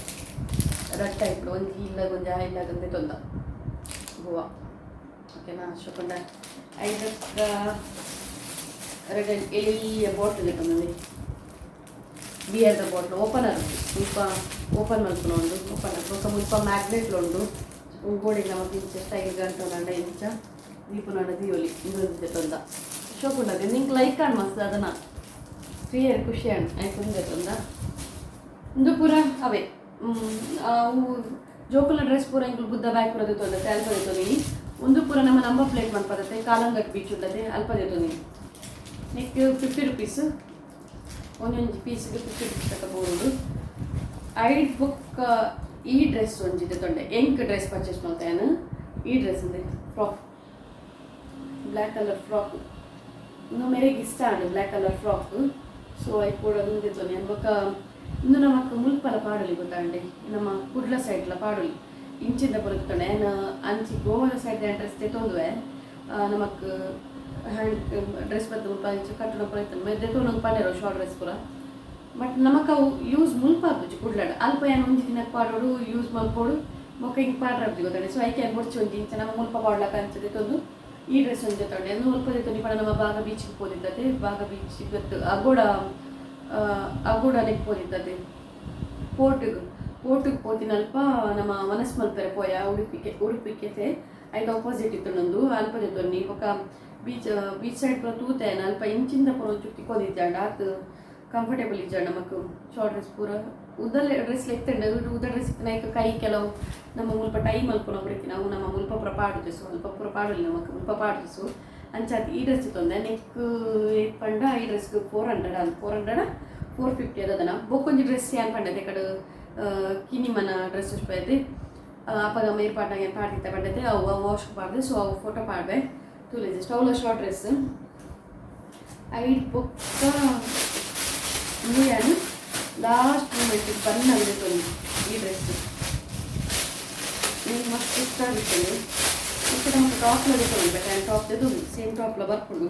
ರಟ್ಟ ಇಪ್ಪಡು ಒಂಜಿ ಇಲ್ಲಾಗ ಒಂಜಿ ಆ ಇಲ್ಲಾಗ ಅಂತ ತೊಂದ ಗೋವಾ ಓಕೆನಾ. ಶೋಕೊಂಡ ಐದಕ್ಕ ರೆಡ್ ಎಲ್ಲಿಯ ಬಾಟಲ್ ತಂದೆ ಬಿಯರ್ದ ಬಾಟ್ಲ್ ಓಪನರ್ ಮುಲ್ಪ ಓಪನ್ ಮಲ್ಪುನ ಉಂಡು ಓಪನರ್ ಬೊಕ್ಕ ಮುಲ್ಪ ಮ್ಯಾಗ್ನೆಟ್ಲು ಉಂಡು ಗೋಡೆಗ್ ನಮಕ್ ಇಂಚ ಸ್ಟೈಲ್ ಗಂಟುನಂಡ ಇಂಚ ದೀಪುನಂಡ ದೀವೊಲಿ ಇಂದು ತೊಂದ ಶೋಕುಂಡದೆ ನಿಂಕ್ ಲೈಕ್ ಆಂಡ್ ಮಸ್ತ್ ಅದನ್ನ ಕ್ಲಿಯರ್ ಖುಷಿ ಆಂಡ್ ಐಕ್ ಉಂದೆ ತೊಂದ ಉಂದು ಪೂರ ಅವೇ ಅವು ಜೋಕುಲ್ನ ಡ್ರೆಸ್ ಪೂರ ಎಂಕುಲು ಬುದ್ಧ ಬ್ಯಾಗ್ ಪೂರ ದೆತ್ತೊಂದೆ ಅಲ್ಪ ದೆತ್ತೊಂದಿನಿ. ಒಂದು ಪೂರ ನಮ್ಮ ನಂಬರ್ ಪ್ಲೇಟ್ ಮನ್ಪದತೆ ಕಾಲಂಗಟ್ ಬೀಚ್ ಉಳ್ಳದೆ ಅಲ್ಪ ದೇತೊಂದು ನೆಕ್ 50 ರುಪೀಸ್ ಒಂದೊಂಜಿ ಪೀಸ್ಗೆ 50 ರುಪೀಸ್ ತಕ ಬೋರ್ಡು ಐಡ್ ಬುಕ್ ಈ ಡ್ರೆಸ್ ಒಂಜಿದೆ ತೊಂಡೆ ಎಂಕ್ ಡ್ರೆಸ್ ಪರ್ಚೇಸ್ ಮಲ್ತೇನು ಈ ಡ್ರೆಸ್ ಇದೆ frock black colour frock ಇನ್ನು ಮೇರೆಗೆ ಇಷ್ಟ and black colour frock so I ಕೂಡ ಮುಂದೆ ಬೊಕ್ಕ ಇಂದು ನಮಕ್ ಮುಲ್ಪಲ ಪಾಡಲಿ ಗೊತ್ತಾಂಡೆ ನಮ್ಮ ಕುಡ್ಲ ಸೈಡ್ಲ ಪಾಡಲಿ ಇಂಚಿಂದ ಬರುತ್ತಾನೆ ಅಂಚಿ ಗೋವಾದ ಸೈಡ್ ಡ್ರೆಸ್ ತೆತ್ತೊಂದುವೆ ನಮಕ್ ಹ್ಯಾಂಡ್ ಡ್ರೆಸ್ ಬತ್ತ ಮುಲ್ಪ ಇಂಚ ಕಟ್ಟಡ ಪೂರ ಇತ್ತು ದೆತ್ತೊಂದು ಪಂಡೆರೋ ಶಾರ್ಟ್ ಡ್ರೆಸ್ ಪೂರ ಬಟ್ ನಮಕ್ ಅವು ಯೂಸ್ ಮುಲ್ಪ ಆಪುಜಿ ಕುಡ್ಲಡ್ ಅಲ್ಪ ಏನ್ ಒಂಜಿ ದಿನಕ್ಕೆ ಪಾಡೋಡು ಯೂಸ್ ಮಲ್ಪೋಡು ಬೊಕ್ಕ ಹಿಂಗೆ ಪಾಡ್ರಾಬ್ಜಿ ಗೊತ್ತಾಂಡೆ ಸೊ ಐಕೆ ಬೊಡ್ಚಿ ಒಂಜಿ ಇಂಚ ನಮ್ಮ ಮುಲ್ಪ ಪಾಡ್ಲಕ ಅಂಚ ದೆತ್ತೊಂದು ಈ ಡ್ರೆಸ್ ಒಂಜಿ ತೊಂಡೆ ಅಂದು ಮುಲ್ಪ ದೆತ್ತೊಂದು ಪಂಡ ನಮ್ಮ ಬಾಗ ಬೀಚಿಗೆ ಪೋದಿದ್ದತೆ ಬಾಗ ಬೀಚ್ ಗೊತ್ತು ಅಗೋಡ ಅಗೋಡನೆಕ್ ಪೋದಿದ್ದತೆ ಪೋರ್ಟಿಗೆ ಪೋರ್ಟಿಗೆ ಪೋತಿನಲ್ಪ ನಮ್ಮ ಮನಸ್ ಮಲ್ಪೆರೆ ಪೋಯ ಉಡುಪಿಗೆ ಉಡುಪಿಗೆ ಐತ ಆಪೋಸಿಟ್ ಇತ್ತು ನಂದು ಅಲ್ಪ ದೆತ್ತೊನ್ನಿ ಬೊಕ್ಕ beach beach side ಪೂರ ತೂತೇನ ಅಲ್ಪ ಇಂಚಿಂದ ಪೂರ ಒಂಚೂರು ತಿಕ್ಕೊಂದಿಜ್ಜಾಂಡ ಆತ್ ಕಂಫರ್ಟೇಬಲ್ ಇಜ್ಜಾಂಡ ನಮಕ್ ಶಾರ್ಟ್ ಡ್ರೆಸ್ ಪೂರ ಉದ್ದಲೆ ಡ್ರೆಸ್ ಲೆಕ್ತಂಡ ಉದ್ದ ಡ್ರೆಸ್ ಇತ್ತು ಕೈ ಕೆಲವು ನಮ್ಮ ಮುಲ್ಪ ಟೈ ಮಲ್ಪುನ ರೀತಿ ನಾವು ನಮ್ಮ ಮುಲ್ಪ ಪೂರ ಪಾಡುದು ಸೊ ಅಲ್ಪ ಪೂರ ಪಾಡಲಿ ನಮಕ್ ಮುಲ್ಪ ಪಾಡುದು ಸೊ ಅಂಚಾತ್ ಈ ಡ್ರೆಸ್ ಇತ್ತೊಂದೆ ನೆಕ್ ಪಂಡ ಈ ಡ್ರೆಸ್ಗೆ 400 ಅಂದ್ 400 450 ಅದನ ಬೊಕ್ಕೊಂಜಿ ಡ್ರೆಸ್ ಏನ್ ಪಂಡದೆ ಕಡೆ ಕಿನಿ ಮನ ಡ್ರೆಸ್ ಪೈದೆ ಅಪಗ ಮೇರ್ ಪಾಡ್ನಾಗ ಏನು ಪಾಡ್ತಿತ್ತ ಪಂಡತೆ ಅವು ವಾಶ್ ಪಾಡ್ದೆ ಸೊ ಅವು ಫೋಟೋ ಪಾಡ್ವೆ ತೂಲೆ ಜಸ್ಟ್ ಅವಳ short dress ಐಡ್ ಬೊಕ್ಕ ಇಂದು ಲಾಸ್ಟ್ ಮೂಮೆಂಟ್ ಬನ್ನಾಗಿದೆ ತೊಂದು ಈ ಡ್ರೆಸ್ ನಿಂಗೆ ಮಸ್ತ್ ಇಷ್ಟ ಆಗುತ್ತದೆ ಮತ್ತು ನಮಗೆ ಟಾಪ್ ತೊಗೊಂಡು ಬಟ್ ಆ್ಯಂಡ್ top ತೆದು same ಟಾಪ್ಲ ಬರ್ಪುಂಡು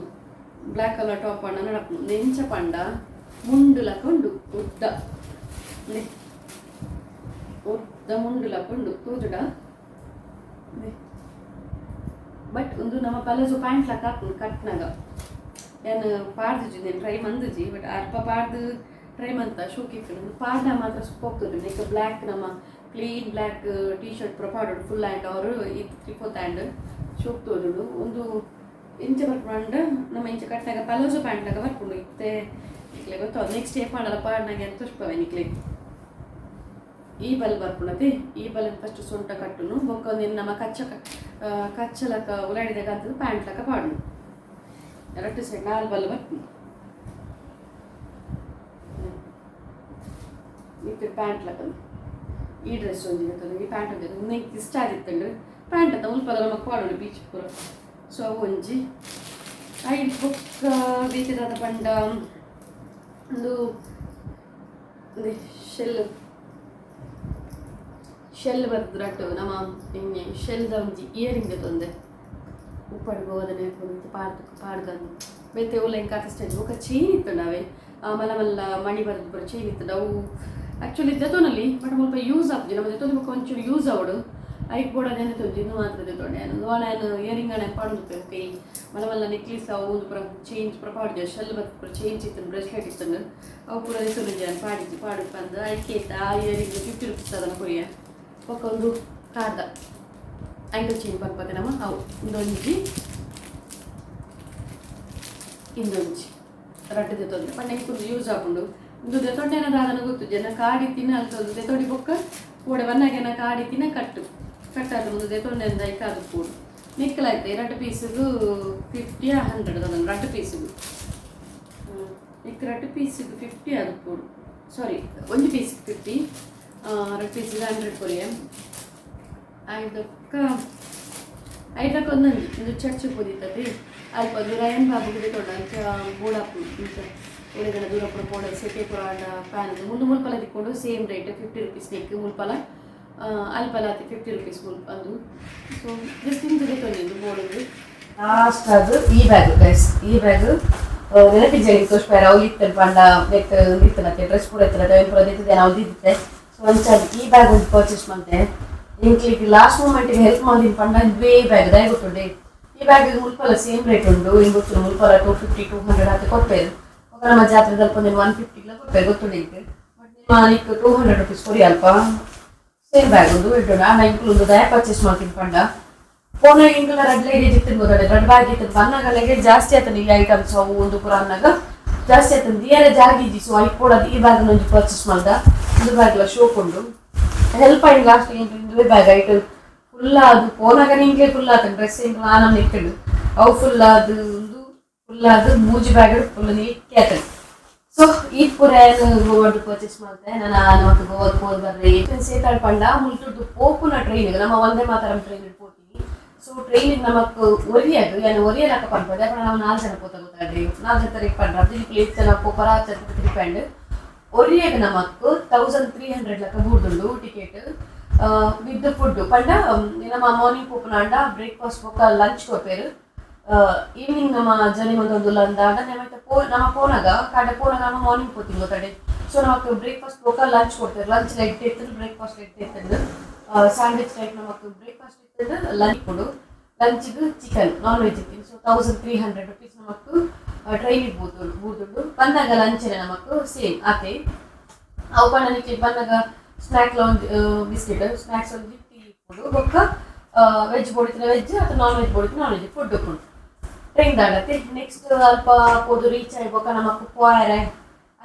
black colour top ಅಣ್ಣ ನಡಪುಂಡು ನೆಂಚ ಪಂಡ ಮುಂಡುಲಕ ಉಂಡು ಉದ್ದ ಉದ್ದ ಮುಂಡುಲಕ ಉಂಡು ತೋಜುಡ ಬಟ್ ಒಂದು ನಮ್ಮ ಪಲಜು ಪ್ಯಾಂಟ್ ಲಕ್ಕ ಹಾಕು ಕಟ್ನಾಗ ಏನು ಪಾಡ್ದುಜಿ నేను ಟ್ರೈ ಮಂದುಜಿ ಬಟ್ ಅಲ್ಪ ಪಾಡ್ದು ಟ್ರೈ ಮಂತ ಶೋಕಿತ್ತು ಪಾಡ್ನ ಮಾತ್ರ ಸೂಪರ್ ಲೈಕ್ ಬ್ಲ್ಯಾಕ್ ನಮ್ಮ clean black T shirt ಪೂರ ಪಾಡೋಡು ಫುಲ್ ಹ್ಯಾಂಡ್ ಅವರು ಇದು 3/4 ಹ್ಯಾಂಡ್ ಶೋಕ್ ತೋಜುಂಡು ಒಂದು ಇಂಚ ಬರ್ಪುಂಡ ನಮ್ಮ ಇಂಚ ಕಟ್ನಾಗ ಪಲೋಜೋ ಪ್ಯಾಂಟ್ ಲಾಗ ಬರ್ಪುಂಡು ಇತ್ತೆ ನಿಕ್ಲೆ ಗೊತ್ತ ನೆಕ್ಸ್ಟ್ ಏ ಪಾಡಲ ಪಾಡ್ನಾಗ ಎಂತ ತೋಷ್ಪವೆ ನಿಕ್ಲೆ ಈ ಬಲ್ ಬರ್ಪುಂಡತೆ ಈ ಬಲ್ ಫಸ್ಟ್ ಸೊಂಟ ಕಟ್ಟುನು ಬೊಕ್ಕ ಒಂದಿನ ನಮ್ಮ ಕಚ್ಚ ಕಚ್ಚಲಕ ಉಲಾಡಿದಾಗ ಅಂತದ್ದು ಪ್ಯಾಂಟ್ ಲಕ ಪಾಡುನು ಎರಡು ಸೈಡ್ ನಾಲ್ ಬಲ್ ಬರ್ಪುಂಡು ಇತ್ತೆ ಪ್ಯಾಂಟ್ ಲಕ ಈ ಡ್ರೆಸ್ ಒಂಜಿ ಇರ್ತದೆ ಈ ಪ್ಯಾಂಟ್ ಒಂಜಿ ನಂಗೆ ಇಷ್ಟ ಆಗಿತ್ತಂಡು ಪ್ಯಾಂಟ್ ಅಂತ ಮುಲ್ಪ ನಮಕ್ ಪಾಡೋಡು ಬೀಚ್ ಪೂರ ಸೊ ಅವು ಒಂಜಿ ಐಡ್ ಬೊಕ್ಕ ಬೇತೆದಾದ ಪಂಡ ಒಂದು ಶೆಲ್ ಶೆಲ್ ಬರ್ತದೆ ನಮ್ಮ ಇಂಗೆ ಶೆಲ್ದ ಒಂಜಿ ಇಯರಿಂಗ್ ತೊಂದೆ ಉಪ್ಪಡ್ ಗೋದನೆ ಪಾಡ್ದು ಪಾಡ್ಗಂದು ಬೇತೆ ಉಲ್ಲ ಇಂಕ ಸ್ಟೈಲ್ ಬೊಕ್ಕ ಚೈನ್ ಇತ್ತು ನಾವೇ ಮಲ್ಲ ಮಲ್ಲ ಮಣಿ ಬರ್ತದೆ ಪೂರ ಚೈನ್ ಇತ್ತು ಅವು ಆ್ಯಕ್ಚುಲಿ ದೆತೋನಲ್ಲಿ ಬಟ್ ಮುಲ್ಪ ಯೂಸ್ ಆಪುಜಿ ನಮ್ಮ ದೆತೋನಿ ಬೊಕ್ಕ ಒಂಚೂರು ಯೂಸ್ ಆವಡು ಐಕ್ ಬೋಡ ಅದೇನೆ ತೊಂಜಿ ಇಂದು ಮಾತ್ರ ದೆತೊಂಡೆ ನಾನು ಇಯರಿಂಗ್ ಅಣ್ಣ ಪಾಡೊಂದು ಕೈ ಮಲ್ಲ ಮಲ್ಲ ನೆಕ್ಲೇಸ್ ಅವು ಒಂದು ಪೂರ ಚೈನ್ಸ್ ಪೂರ ಪಾಡ್ಜ ಶೆಲ್ ಬತ್ತು ಪೂರ ಚೈನ್ಸ್ ಇತ್ತು ಬ್ರೇಸ್ಲೆಟ್ ಇತ್ತು ಅವು ಪೂರ ದೆತೊಂದು ಜನ ಪಾಡಿದ್ದು ಪಾಡು ಬಂದು ಐಕೆ ಇತ್ತು ಆ ಇಯರಿಂಗ್ 50 ರುಪೀಸ್ ಅದನ್ನು ಕೊರಿಯ ಬೊಕ್ಕ ಒಂದು ಕಾರ್ದ ಆಂಕಲ್ ಚೈನ್ ಪನ್ಪತೆ ನಮ್ಮ ಅವು ಇಂದೊಂಜಿ ಇಂದೊಂಜಿ ರಡ್ಡು ದೆತ್ತೊಂದು ಪಂಡ ಇಂಕೊಂದು ಯೂಸ್ ಆಪುಂಡು ಇಂದು ದೆತ್ತೊಂಡೆನ ದಾದನ ಗೊತ್ತು ಜನ ಕಾಡಿ ತಿನ್ನ ಅಲ್ತೊಂದು ದೆತ್ತೊಂಡಿ ಬೊಕ್ಕ ಕೂಡೆ ಬನ್ನಾಗೆನ ಕಾಡಿ ತಿನ್ನ ಕಟ್ಟು ಕಟ್ಟಾದ ಒಂದು ದೆತ್ತೊಂಡೆಂದ ಐಕಾದು ಕೂಡು ನಿಕ್ಕಲಾಯ್ತು ಎರಡು ಪೀಸಿಗು 50 100 ಅದನ್ನು ರಡ್ಡು ಪೀಸಿಗು ನಿಕ್ ರಡ್ಡು ಪೀಸಿಗು 50 ಅದು ಕೂಡು ಸಾರಿ ಒಂಜಿ ಪೀಸಿಗೆ 50 ರಡ್ಡು ಪೀಸಿಗೆ 100 ಕೊರಿಯ ಐದಕ್ಕ ಐದಕ್ಕೆ ಒಂದೊಂದು ಇಂದು ಚರ್ಚ್ ಪೋದಿತ್ತತೆ ಅಲ್ಪ ಒಂದು ರಯನ್ ಬಾಬುಗೆ ತೊಂಡ ಅಂಚ ಬೋಡಾಪು ಇಂಚ ಒಳಗಡೆ ದೂರ ಪೂರ ಪೋಡ ಸೆಕೆ ಪೂರ ಆಂಡ ಫ್ಯಾನ್ ಮುಂದೆ ಮುಲ್ಪಲ ತಿಕ್ಕೊಂಡು same rate 50 rupees neck ಮುಲ್ಪಲ ಅಲ್ಪಲ ಆತಿ 50 ರುಪೀಸ್ ಮುಲ್ಪ ಅದು ಸೊ ಜಸ್ಟ್ ಇಂದು ತೊಂದಿದ್ದು ಬೋರ್ಡ್ ಲಾಸ್ಟ್ ಅದು ಈ ಬ್ಯಾಗ್ ಗೈಸ್ ಈ ಬ್ಯಾಗ್ ನೆನಪಿಜ್ಜೆ ತೋಷ್ಪಾರ ಅವ್ಲು ಇತ್ತಲ್ ಪಂಡ ನೆಕ್ ಇತ್ತನತ್ತೆ ಡ್ರೆಸ್ ಪೂರ ಇತ್ತಲ್ಲ ಅವೆನ್ ಪೂರ ದಿತ್ತಿದ್ದೇನೆ ಅವ್ಲು ದಿತ್ತಿತ್ತೆ ಸೊ ಅಂಚ ಈ ಬ್ಯಾಗ್ ಒಂದು ಪರ್ಚೇಸ್ ಮಂತೆ ಇಂಕ್ಲಿಗೆ ಲಾಸ್ಟ್ ಮೂಮೆಂಟಿಗೆ ಹೆಲ್ಪ್ ಮಾಡಿನ ಪಂಡ ಇದುವೇ ಬ್ಯಾಗ್ ದಾಯ ಗೊತ್ತುಂಡೆ ಈ ಬ್ಯಾಗ್ ಮುಲ್ಪಲ ಸೇಮ್ ರೇಟ್ ಉಂಡು ಇಂಗ್ ಗೊತ್ತು ಮುಲ್ಪಲ 250 200 ಹಾಕಿ ಕೊಟ್ಟೇರು ఒక ನಮ್ಮ ಜಾತ್ರೆ ಅಲ್ಪ ನೀನು 150 ಕೊಟ್ಟೆ ಗೊತ್ತುಂಡು ಇಂಕ್ ಬಟ್ ನಿಮ್ಮ ನಿಕ್ 200 ರುಪೀಸ್ ಕೊರಿ ಅಲ್ಪ ಸೇಮ್ ಬ್ಯಾಗ್ ಉಂಡು ಇಟ್ಟು ನಾನು ಇಂಕ್ಲು ಒಂದು ದಯ ಪರ್ಚೇಸ್ ಮಾಡ್ತೀನಿ ಪಂಡ ಫೋನ್ ಇಂಕ್ಲ ರಡ್ ಲಗೇಜ್ ಇತ್ತು ಗೊತ್ತಾಡೆ ರಡ್ ಬ್ಯಾಗ್ ಇತ್ತು ಬನ್ನಾಗ ಲಗೇಜ್ ಜಾಸ್ತಿ ಆಯ್ತು ಈ ಐಟಮ್ಸ್ ಅವು ಒಂದು ಪೂರ ಅನ್ನಾಗ ಜಾಸ್ತಿ ಆಯ್ತು ದಿಯರೆ ಜಾಗ ಇಜ್ಜಿ ಸೊ ಐಕ್ ಪೋಡದು ಈ ಬ್ಯಾಗ್ ಒಂಜಿ ಪರ್ಚೇಸ್ ಮಾಡ್ದ ಒಂದು ಬ್ಯಾಗ್ಲ ಶೋಕ್ ಉಂಡು ಹೆಲ್ಪ್ ಆಯ್ತು ಲಾಸ್ಟ್ ಇಂದುವೆ ಬ್ಯಾಗ್ ಐಟ್ ಫುಲ್ ಅದು ಪೋನಾಗ ನಿಂಗೆ ಫುಲ್ ಆತ ಡ್ರೆಸ್ ಇಂಕ್ಲ ಆನಂದ ಇತ್ತಂಡು ಅವು ಫುಲ್ ಅದು ಉಂದು ಫುಲ್ ಅದು ಮೂಜಿ ಬ್ಯಾಗ್ ಫುಲ್ ನೀಟ್ ಆತಂಡು. ಸೊ ಈ ಪೂರ ಏನು ಗೋವಾಡ್ ಪರ್ಚೇಸ್ ಮಾಡ್ತೆ ನಾನು ನಮಕ್ ಗೋವಾಗ್ ಪೋದ್ ಬರ್ರಿ ಸೇತಾಳ್ ಪಂಡ ಮುಲ್ತುಡ್ದು ಪೋಪುನ ಟ್ರೈನ್ ನಮ್ಮ ವಂದೇ ಮಾತರಂ ಟ್ರೈನ್ ಪೋತೀನಿ. ಸೊ ಟ್ರೈನ್ ನಮಕ್ ಒರಿಯಗ್ ಯಾನ್ ಒರಿಯಲಕ್ಕ ಪನ್ಪದೆ ಪಂಡ ನಾವು ನಾಲ್ ಜನ ಪೋತ ಗೊತ್ತಾಡ್ರಿ ನಾಲ್ ಜನ ತರಿಗೆ ಪಂಡ್ರ ದಿಲಿಪುಲಿ ಏತ್ ಜನ ಪೋಪರ ಡಿಪೆಂಡ್. ಒರಿಯಗ್ ನಮಕ್ 1300 ಲಕ್ಕ ಬೂರ್ದುಂಡು ticket with food ಪಂಡ ನಮ್ಮ ಮಾರ್ನಿಂಗ್ ಪೋಪುನಾಂಡ ಬ್ರೇಕ್ಫಾಸ್ಟ್ ಬೊಕ್ಕ ಲಂಚ್ ಕೊರ್ಪೆರ್. ಈವ್ನಿಂಗ್ ನಮ್ಮ ಜರ್ನಿ ಮಂತೊಂದುಲ್ಲ ಅಂದಾಂಡ ನಮಕ್ ಪೋ ನಮ್ಮ ಪೋನಾಗ ಕಾಂಡೆ ಪೋನಾಗ ನಮ್ಮ ಮಾರ್ನಿಂಗ್ ಪೋತೀನಿ ಗೊತ್ತಾಡೆ. ಸೊ ನಮಕ್ ಬ್ರೇಕ್ಫಾಸ್ಟ್ ಬೊಕ್ಕ ಲಂಚ್ ಕೊಡ್ತಾರೆ. ಲಂಚ್ ಲೆಡ್ ಇತ್ತಂಡು, ಬ್ರೇಕ್ಫಾಸ್ಟ್ ಲೆಡ್ ಇತ್ತಂಡು, ಸ್ಯಾಂಡ್ವಿಚ್ ಟೈಪ್ ನಮಕ್ ಬ್ರೇಕ್ಫಾಸ್ಟ್ ಇತ್ತಂಡು, ಲಂಚ್ ಕೊಡು. ಲಂಚ್ಗೆ chicken non veg ಇತ್ತು. ಸೊ 1300 ರುಪೀಸ್ ನಮಕ್ ಟ್ರೈನಿಗೆ ಬೂದುಂಡು ಬೂದುಂಡು. ಬಂದಾಗ ಲಂಚ್ ನಮಕ್ ಸೇಮ್ ಆತೆ. ಅವು ಪಂಡ ನಿಕ್ಲೆ ಬಂದಾಗ ಸ್ನ್ಯಾಕ್ ಒಂಜಿ ಬಿಸ್ಕೆಟ್ ಸ್ನ್ಯಾಕ್ಸ್ ಒಂಜಿ ಟೀ ಇಪ್ಪುಂಡು. ಬೊಕ್ಕ ವೆಜ್ ಬೋಡಿತ್ತಿನ ವೆಜ್ ಅಥವಾ ನಾನ್ ವೆಜ್ ಬೋಡಿತ್ತಿನ non veg food ಉಪ್ಪುಂಡು ಟ್ರೈನ್ ದಾಡತ್ತೆ. ನೆಕ್ಸ್ಟ್ ಅಲ್ಪ ಪೋದು ರೀಚ್ ಆಯಿ ಬೊಕ್ಕ ನಮಕ್ ಪೋಯರೆ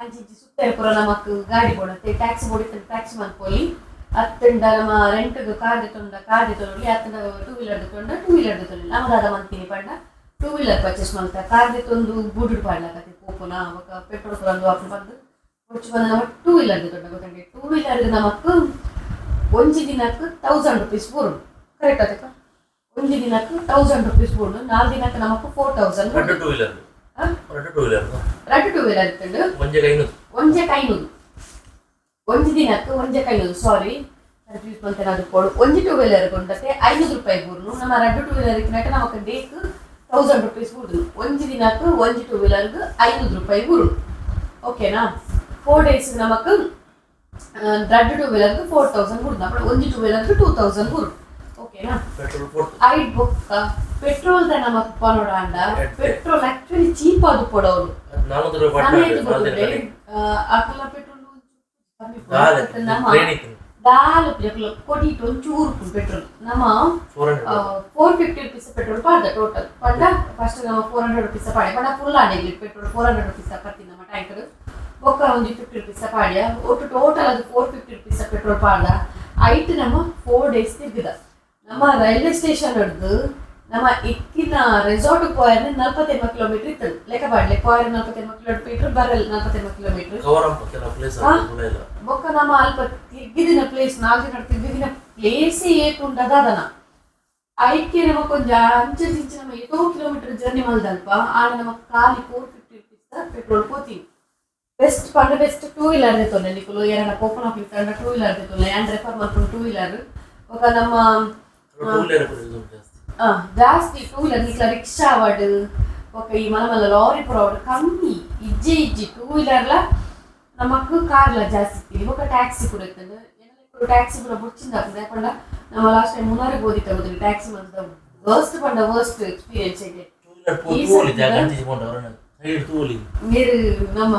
ಅಂಚಿ ಇಂಚಿ ಸುತ್ತೆರೆ ಪೂರ ನಮಕ್ ಗಾಡಿ ಬೋಡತ್ತೆ. ಟ್ಯಾಕ್ಸಿ ಬೋಡಿತ್ತ ಟ್ಯಾಕ್ಸಿ ಮನ್ಪೊಲಿ, ಅತ್ತಂಡ ನಮ್ಮ ರೆಂಟ್ ಕಾರ್ ದೆತ್ತೊಂಡ ಕಾರ್ ದೆತ್ತೊನೊಲಿ, ಅತ್ತಂಡ ಟೂ ವೀಲರ್ ದೆತ್ತೊಂಡ ಟೂ ವೀಲರ್ ದೆತ್ತೊನೊಲಿ. ನಮ ದಾದ ಮಂತೀನಿ ಪಂಡ two wheeler purchase ಮಲ್ತ. ಕಾರ್ ದೆತ್ತೊಂದು ಬುಡುಡು ಪಾಡ್ಲಕತ್ತೆ ಪೋಪುನ ಬೊಕ್ಕ ಪೆಟ್ರೋಲ್ ಪೂರ ಒಂದು ಆಪುಂಡು ಪಂದ್ ಬೊಚ್ಚು ಬಂದ ನಮ ಟೂ ವೀಲರ್ ದೆತ್ತೊಂಡ ಗೊತ್ತಂಡೆ. ಟೂ ವೀಲರ್ ನಮಕ್ ಒಂಜಿ ದಿನಕ್ಕೆ 1000 ರುಪೀಸ್ ಬೂರುಂಡು. ಕರೆಕ್ಟ್ ಆತಕ್ಕ? ಒಂಜಿ ದಿನಕ್ಕೆ 1000 ರುಪೀಸ್ ಬೂರುಂಡು. ನಾಲ್ ದಿನಕ್ಕೆ ನಮಕ್ 4000. ರಡ್ಡ್ ಟೂ ವೀಲರ್, ರಡ್ಡ್ ಟೂ ವೀಲರ್. ರಡ್ಡ್ ಟೂ ವೀಲರ್ ಇತ್ತುಂಡು. ಒಂಜೆಗೆ 500. ಒಂಜೆಕ್ 500, ಒಂಜಿ ದಿನಕ್ಕೆ ಒಂಜೆಕ್ 500. ಸಾರಿ, ಕನ್ಫ್ಯೂಸ್ ಮಂತೆ ಪೋಡು. ಒಂಜಿ ಟೂ ವೀಲರ್ ಕೊಂಡತೆ 500 ರೂಪಾಯಿ ಬೂರ್ನು. ನಮ್ಮ ರಡ್ಡ್ ಟೂ ವೀಲರ್ ಇತ್ತಿನಟ ನಮಕ್ ಡೇಕ್ 1000 ರುಪೀಸ್ ಬೂರ್ದು. ಒಂಜಿ ದಿನಕ್ಕೆ ಒಂಜಿ ಟೂ ವೀಲರ್ಗೆ 500 ರೂಪಾಯಿ ಬೂರು, ಓಕೆನಾ? 4 ಡೇಸ್ ನಮಕ್ ರಡ್ಡ್ ಟೂ ವೀಲರ್ಗೆ 4000 ಬೂರ್ದು. ಅప్పుడు ಒಂಜಿ ಟೂ ವೀಲರ್ಗೆ 2000 ಬೂರು, ಓಕೆನಾ? Petrol fourth. ಐಟ್ ಬೊಕ್ಕ ಪೆಟ್ರೋಲ್ the ನಮಕ್ ಪನೋಡಾಂಡ petrol actually cheap ಅದು ಪೊಡೋರು. 400 ರೂಪಾಯಿ. ಸಮಯ ಗೊತ್ತುಂಡೆ ಅಕಲ ಪೆಟ್ರೋಲ್ ಕಮ್ಮಿ ಪೊಡು. ನಮ್ಮ ಟ್ರೈನ್ ಇತ್ತು. ದಾಲ ಕೊಡಿಟ್ ಒಂಚೂರು ಪೆಟ್ರೋಲ್ ನಮ್ಮ 400. 450 ರುಪೀಸ್ ಪೆಟ್ರೋಲ್ ಪಾಡ್ದ ಟೋಟಲ್. ಪಂಡ ಫಸ್ಟ್ ನಮ್ಮ 400 ರುಪೀಸ್ ಪಾಡ್ಯ ಪಂಡ ಫುಲ್ ಆಂಡ್ ಪೆಟ್ರೋಲ್ 400 ರುಪೀಸ್ ಪತ್ತಿ ನಮ್ಮ ಟ್ಯಾಂಕರ್. ಬೊಕ್ಕ ಒಂಜಿ 50 ರುಪೀಸ್ ಪಾಡ್ಯ. ಒಟ್ಟು ಟೋಟಲ್ ಅದು 450 ರುಪೀಸ್ ಪೆಟ್ರೋಲ್ ಪಾಡ್ದ. ಐಟ್ ನಮ್ಮ 4 ಡೇಸ್ ತಿರ್ಗಿದ. ನಮ್ಮ ರೈಲ್ವೆ ಸ್ಟೇಷನ್ ಹಿಡ್ದು ನಮ್ಮ ಇತ್ತಿನ ರೆಸಾರ್ಟ್ ಪೋಯರ್ 49 ಕಿಲೋಮೀಟರ್ ಇತ್ತು. ಲೆಕ್ಕ ಪಾಡ್ಲೆ, ಪೋಯರ್ 49 ಕಿಲೋಮೀಟರ್, ಬರಲ್ 49 ಕಿಲೋಮೀಟರ್. ಕವರ್ ಅಂಪ ಕೆಲವು ಪ್ಲೇಸ್ ಇಲ್ಲ. ಬೊಕ್ಕ ನಮ್ಮ ಅಲ್ಪ ತಿರ್ಗಿದಿನ ಪ್ಲೇಸ್, 4 ದಿನ ತಿರ್ಗಿದಿನ ಪ್ಲೇಸ್ ಏತುಂಡ ದಾದನ ಐಕೆ ನಮಕ್ ಒಂಜಿ ಅಂಚೆ ಇಂಚೆ ನಮ್ಮ ಏತೋ ಕಿಲೋಮೀಟರ್ ಜರ್ನಿ ಮಲ್ದಲ್ಪ. ಆಂಡ ನಮಕ್ ಖಾಲಿ 450 ರುಪೀಸ್ ಪೆಟ್ರೋಲ್ ಪೋತೀನಿ. ಬೆಸ್ಟ್ ಪಂಡ best two wheeler ದೆತ್ತೊಂಡೆ. ನಿಕುಲು ಏರನ ಪೋಪುನ ತಂಡ ಟೂ ವೀಲರ್ ದೆತ್ತೊಂಡೆ. ಯಾನ್ ರೆಫರ್ ಮಲ್ಪುನು ಟೂ ವೀಲರ್. ಬೊಕ್ಕ ನಮ್ಮ ಟೂ ವೀಲರ್ ಜಾಸ್ತಿ. ಜಾಸ್ತಿ ಟೂ ವೀಲರ್. ನಿಕ್ಲ ರಿಕ್ಷಾ ಅವಡ್ ಬೊಕ್ಕ ಈ ಮಲ್ಲ ಮಲ್ಲ ಲಾರಿ ಪೂರ ಅವಡ್ ಕಮ್ಮಿ ಇಜ್ಜೆ ಇಜ್ಜಿ. ಟೂ ವೀಲರ್ಲ ನಮಕ್ ಕಾರ್ಲ ಜಾಸ್ತಿ ಇತ್ತೀನಿ. ಬೊಕ್ಕ ಟ್ಯಾಕ್ಸಿ ಕೂಡ ಇತ್ತಂಡು. ಟ್ಯಾಕ್ಸಿ ಪೂರ ಬೊಡ್ಚಿಂದ ಆಪುಂಡು. ಯಾಕಂಡ ನಮ್ಮ ಲಾಸ್ಟ್ ಟೈಮ್ ಮುನ್ನಾರಿಗೆ ಓದಿತ್ತ ಗೊತ್ತಿಲ್ಲ, ಟ್ಯಾಕ್ಸಿ ಮಂತದ ವರ್ಸ್ಟ್ ಪಂಡ ವರ್ಸ್ಟ್ ಎಕ್ಸ್ಪೀರಿಯನ್ಸ್ ಇದೆ. ಟೂ ವೀಲರ್ ಈ ತೂಲಿ ಜಾಗ ಸರ್ತಿದ ಅಂಚೆ ಪೋಂಡ ಅವರನ್ನ ಸೈಡ್ ತೂಲಿ. ಮೇರು ನಮ್ಮ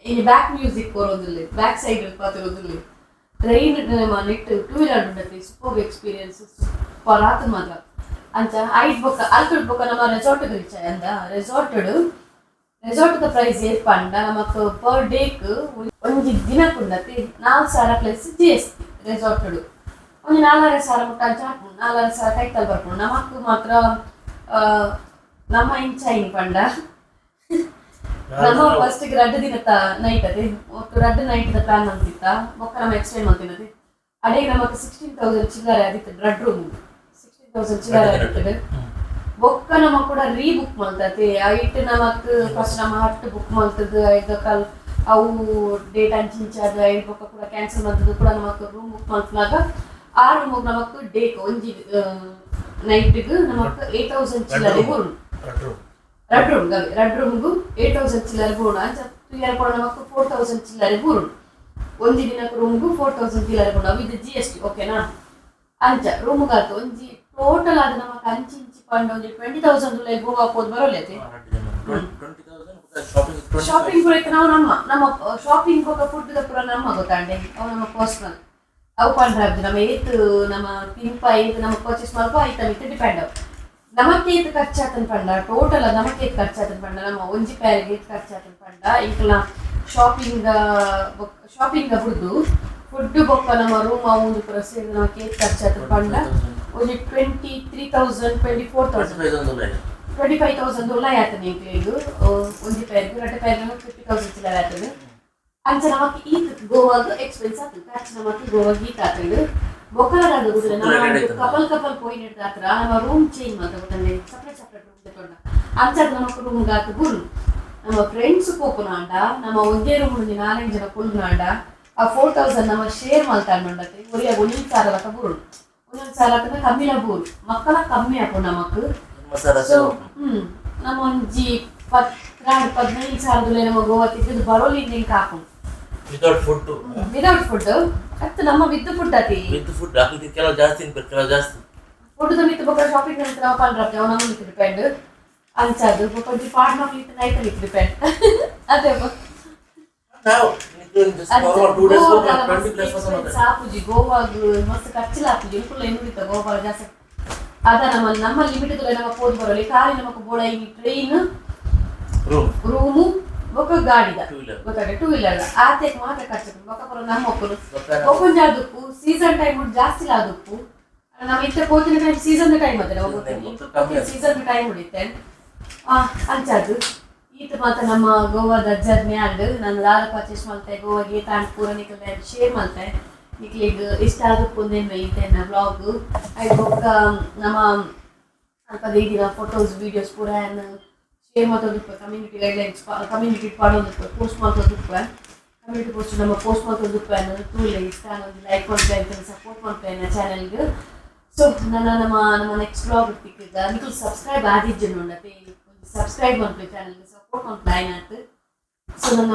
ಈ ಬ್ಯಾಕ್ ಮ್ಯೂಸಿಕ್ ಕೊರೊಂದುಲ್ಲೆ, ಬ್ಯಾಕ್ ಸೈಡ್ ಪಾತೆರೊಂದುಲ್ಲೆ. ಟ್ರೈನ್ ನಮ್ಮ ನೆಟ್ ಟೂ ವೀಲರ್ ಉಂಡತೆ super experience, super ಆತು ಮಾತ್ರ. ಅಂಚ ಐಟ್ ಬೊಕ್ಕ ಅಲ್ತುಡ್ ಬೊಕ್ಕ ನಮ್ಮ ರೆಸಾರ್ಟ್ ರೀಚ್ ಅಂದ. Resort resort the price ಏತ್ ಪಂಡ ನಮಕ್ ಪರ್ ಡೇಕ್ ಒಂಜಿ ದಿನಕ್ಕುಂಡತಿ 4000 plus GST. Resort ಒಂಜಿ 4500 ಮುಟ್ಟ ಅಂಚ ಆಪುಂಡು. 4500 ಕೈತಲ್ ಬರ್ಪುಂಡು. ನಮಕ್ ಮಾತ್ರ ನಮ್ಮ ಇಂಚ ಪಂಡ ನಮ್ಮ ಫಸ್ಟ್ ರಡ್ಡ್ ದಿನತ ನೈಟ್ ಅದೇ ಒಟ್ಟು ರಡ್ಡ್ ನೈಟ್ ದ ಪ್ಲಾನ್ ಮಂತಿತ್ತ. ಬೊಕ್ಕ ನಮ್ಮ ಎಕ್ಸ್ಟೆಂಡ್ ಮಂತಿನದೆ. ಅಡೇ ನಮಕ್ 16,000 ಚಿಲ್ಲರೆ ಆದಿತ್ತು. ರಡ್ಡ್ ರೂಮ್ 16,000 ಚಿಲ್ಲರೆ ಆದಿತ್ತು. ಬೊಕ್ಕ ನಮ ಕೂಡ ರೀಬುಕ್ ಮಲ್ತತೆ. ಐಟ್ ನಮಕ್ ಫಸ್ಟ್ ನಮ್ಮ ಹಟ್ ಬುಕ್ ಮಲ್ತದ್ದು ಐದ ಕಲ್ ಅವು ಡೇಟ್ ಅಂಚಿಂಚ ಅದು ಐಟ್ ಬೊಕ್ಕ ಕೂಡ ಕ್ಯಾನ್ಸಲ್ ಮಲ್ತದ್ದು. ಕೂಡ ನಮಕ್ ರೂಮ್ ಬುಕ್ ಮಲ್ತನಾಗ ಆ ರೂಮ್ ನಮಕ್ ಡೇಕ್ ಒಂಜಿ ನೈಟ್ಗ್ ನಮಕ್ 8,000 ಚಿಲ್ಲರೆ ಬೋರು. ರಡ್ಡ್ ರೂಮ್. ರಡ್ಡ್ ರೂಮ್ ಗವೆ ರಡ್ಡ್ ರೂಮ್ಗು 8,000 ಚಿಲ್ಲರೆ ಬೋಡು. ಅಂಚ ತುಯ್ಯರ ಕೂಡ ನಮಕ್ 4,000 ಚಿಲ್ಲರೆ ಬೋರು. ಒಂಜಿ ದಿನಕ್ಕೆ ರೂಮ್ಗು 4,000 ಚಿಲ್ಲರೆ ಬೋಡು ವಿತ್ ಜಿಎಸ್ಟಿ, ಓಕೆನಾ? ಅಂಚ ರೂಮ್ಗಾತು ಒಂಜಿ ಟೋಟಲ್ ಆದ ನಮಕ್ ಅಂಚಿ ಇಂಚಿ ಪಂಡ ಒಂಜಿ 20,000 ಗೋವಾ ಪೋದು ಬರೋಲೆ. 20,000 ಶಾಪಿಂಗ್. ಶಾಪಿಂಗ್ ಪೂರ ಇತ್ತು. ನಾವು ನಮ್ಮ ನಮ್ಮ ಶಾಪಿಂಗ್ ಬೊಕ್ಕ ಫುಡ್ ಪೂರ ನಮ್ಮ ಗೊತ್ತಾಂಡೆ. ಅವು ನಮ್ಮ ಪರ್ಸನಲ್. ಅವು ಪಂಡ್ರೆ ನಮ್ಮ ಏತ್ ನಮ್ಮ ತಿನ್ಪ ಏತ್ ನಮ್ಮ ಪರ್ಚೇಸ್ ಮಲ್ಪ ಐತ ಮಿತ್ತ ಡಿಪೆಂಡ್. ನಮಕ್ ಏತ್ ಖರ್ಚಾತನ್ ಪಂಡ ಟೋಟಲ್ ನಮಕ್ ಏತ್ ಖರ್ಚಾತನ್ ಪಂಡ ನಮ್ಮ ಒಂಜಿ ಪ್ಯಾರಿಗೆ ಏತ್ ಖರ್ಚಾತನ್ ಪಂಡ ಇಂಕ್ಲ ಶಾಪಿಂಗ್ ಶಾಪಿಂಗ್ ಬುಡ್ದು. Food ಬೊಕ್ಕ ನಮ್ಮ ರೂಮ್ ಅವು ಪೂರ ಸೇರಿ ನಮಕ್ ಏತ್ ಖರ್ಚಾತು ಪಂಡ ಒಂಜಿ 23,000, 24,000. 25,000. 25,000 ಉಲ್ಲ ಆತನ ಎಂಕ್ಲೆಗ್. ಒಂಜಿ ಪೇರ್ಗ್, ರಡ್ಡ್ ಪೇರ್ಗ್ 50,000 ಚಿಲ್ಲರೆ ಆತಂಡ್. ಅಂಚ ನಮಕ್ ಈತ್ ಗೋವಾಗ್ ಎಕ್ಸ್ಪೆನ್ಸ್ ಆತಂಡ್, ಖರ್ಚು ನಮಕ್ ಗೋವಾಗ್ ಈತ್ ಆತಂಡ್. ಬೊಕ್ಕ Food couple couple ಪೋಯಿನೆಡ್ದ್ ಆತ್ರ ನಮ್ಮ ರೂಮ್ ಚೇಂಜ್ ಮಲ್ತ ಗೊತ್ತಂಡೆ, separate separate room ದೆತೊಂಡ. ಅಂಚಾದ್ ನಮಕ್ ರೂಮ್ ಗಾತ್ ಬುರು. ನಮ್ಮ ಫ್ರೆಂಡ್ಸ್ ಪೋಪುನಾಂಡ ನಮ್ಮ ಒಂಜೇ ರೂಮ್ ಒಂಜಿ ನಾಲೈದು ಜನ ಕುಲ್ಲುನಾಂಡ ಆ 4,000 ನಮ್ಮ ಶೇರ್ ಮಲ್ತಾಂಡತೆ ಒರಿಯಾಗ ಒಂದೊಂದು ಸಾವಿರ ಲೆಕ್ಕ ಬೂರು, ಒಂದೊಂದು ಸಾವಿರ ಆತಂಡ ಕಮ್ಮಿಲ ಬೂರು, ಮಕ್ಕಳ ಕಮ್ಮಿ ಆಪುಂಡು ನಮಕ್. ಮಸಾಲ. ಸೊ ನಮ್ಮ ಒಂಜಿ 14, 15 ಸಾವಿರದಲ್ಲೇ ನಮ್ಮ ಗೋವಾ ತಿದ್ದು ಬರೋಲಿ ಇಂಕ ಹಾಕೊಂಡು. Without food. Without food ಅತ್ತು, ನಮ್ಮ ವಿತ್ ಫುಡ್ ಅತಿ. ವಿತ್ ಫುಡ್ ಹಾಕಿ ಕೆಲವು ಜಾಸ್ತಿ ತಿನ್ಬೇಕು, ಕೆಲವು ಜಾಸ್ತಿ. ಫುಡ್ ಮಿತ್ತು ಬೊಕ್ಕ ಶಾಪಿಂಗ್ ಅಂತ ನಾವು ಪಂಡ್ರಪ್ಪ ಅವ್ ನಮ್ಮ ಮಿತ್ತು ಡಿಪೆಂಡ್. ಅಂಚಾದು ಬೊಕ್ಕ ಒಂಜಿ ಪಾಡ್ ಮಕ್ಳು ಇತ್ತು ನೈಟ್ ಮಿತ್ತು ಡಿಪೆಂಡ್ ಅದೇ. ನಾವು 2 ಡೇಸ್ 20 ಪ್ಲಸ್. ಸಾಪುಜಿ ಗೋವಾಗ್ ಮಸ್ತ್ ಖರ್ಚಿಲ್ಲ ಆಪುಜಿ, ಫುಲ್ ಎನ್ನುಡಿತ್ತ ಗೋವಾ ಜಾಸ್ತಿ ಅದ. ನಮ್ಮ ನಮ್ಮ ಲಿಮಿಟ್ ನಮ್ಮ ಪೋದು ಬರೋಲಿ ಖಾಲಿ ನಮಕ್ ಬೋಡ ಈ train, room, room ಬೊಕ್ಕ ಗಾಡಿದ. Two wheeler. ಗೊತ್ತಾಗ ಟೂ ವೀಲರ್ ಆತೆಕ್ ಮಾತ್ರ ಖರ್ಚು. ಬೊಕ್ಕ ಪೂರ ನಮ್ಮ ಒಕ್ಕಲು. ಬೊಕ್ಕ ಬೊಕ್ಕೊಂಜಿ ಆದುಪ್ಪು ಸೀಸನ್ ಟೈಮ್ ಜಾಸ್ತಿ ಆದುಪ್ಪು. ನಮ್ಮ ಇತ್ತೆ ಪೋತಿನ time season time ಅದ. ಬೊಕ್ಕ ಕಮ್ಮಿ ಆತು. ಸೀಸನ್ ಟೈಮ್ ಉಳಿತೆ ಅಂಚಾದು. ಈತ ಮಾತ ನಮ್ಮ ಗೋವಾದ ಜರ್ನಿ ಆಂಡ್. ನಾನು ದಾದ ಪರ್ಚೇಸ್ ಮಲ್ತೆ, ಗೋವಾಗೆ ತಾಂಡ್ ಪೂರ ನಿಕಲ್ ಶೇರ್ ಮಲ್ತೆ. ನಿಕ್ಲೆಗ್ ಇಷ್ಟ ಆದುಪ್ಪು ಈತೆನ ವ್ಲಾಗ್. ಐಟ್ ಬೊಕ್ಕ ನಮ್ಮ ಅಲ್ಪ ದಿನ ಫೋಟೋಸ್, ವೀಡಿಯೋಸ್ ಪೂರ ಶೇರ್ ಮಲ್ತೊಂದುಪ್ಪ. Community guidelines community ಪಾಡೊಂದುಪ್ಪ, post ಮಲ್ತೊಂದುಪ್ಪ. Community post ನಮ್ಮ ಪೋಸ್ಟ್ ಮಲ್ತೊಂದುಪ್ಪ. ತೂಲೆ, ಇಷ್ಟ ಒಂದು ಲೈಕ್ ಮಲ್ಪೆ ಅಂತ ಸಪೋರ್ಟ್ ಮಲ್ಪೆ ಚಾನೆಲ್ಗೆ. ಸೊ ನನ್ನ ನಮ್ಮ ನಮ್ಮ ನೆಕ್ಸ್ಟ್ ವ್ಲಾಗ್ ತಿಕ್ಕಿದ್ದ. ನಿಕುಲು ಸಬ್ಸ್ಕ್ರೈಬ್ ಆದಿಜ್ಜು ಉಂಡತೆ, ಸಬ್ಸ್ಕ್ರೈಬ್ ಮಲ್ಪೆ, ಚಾನೆಲ್ಗೆ ಸಪೋರ್ಟ್ ಮಲ್ಪೆ ಆಯ್ನಾತ್. ಸೊ ನನ್ನ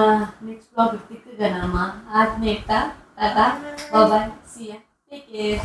ನೆಕ್ಸ್ಟ್ ವ್ಲಾಗ್ ತಿಕ್ಕಿಗ ನಮ್ಮ ಆತ್ಮೇಟ. Tata, bye, see ya, take care.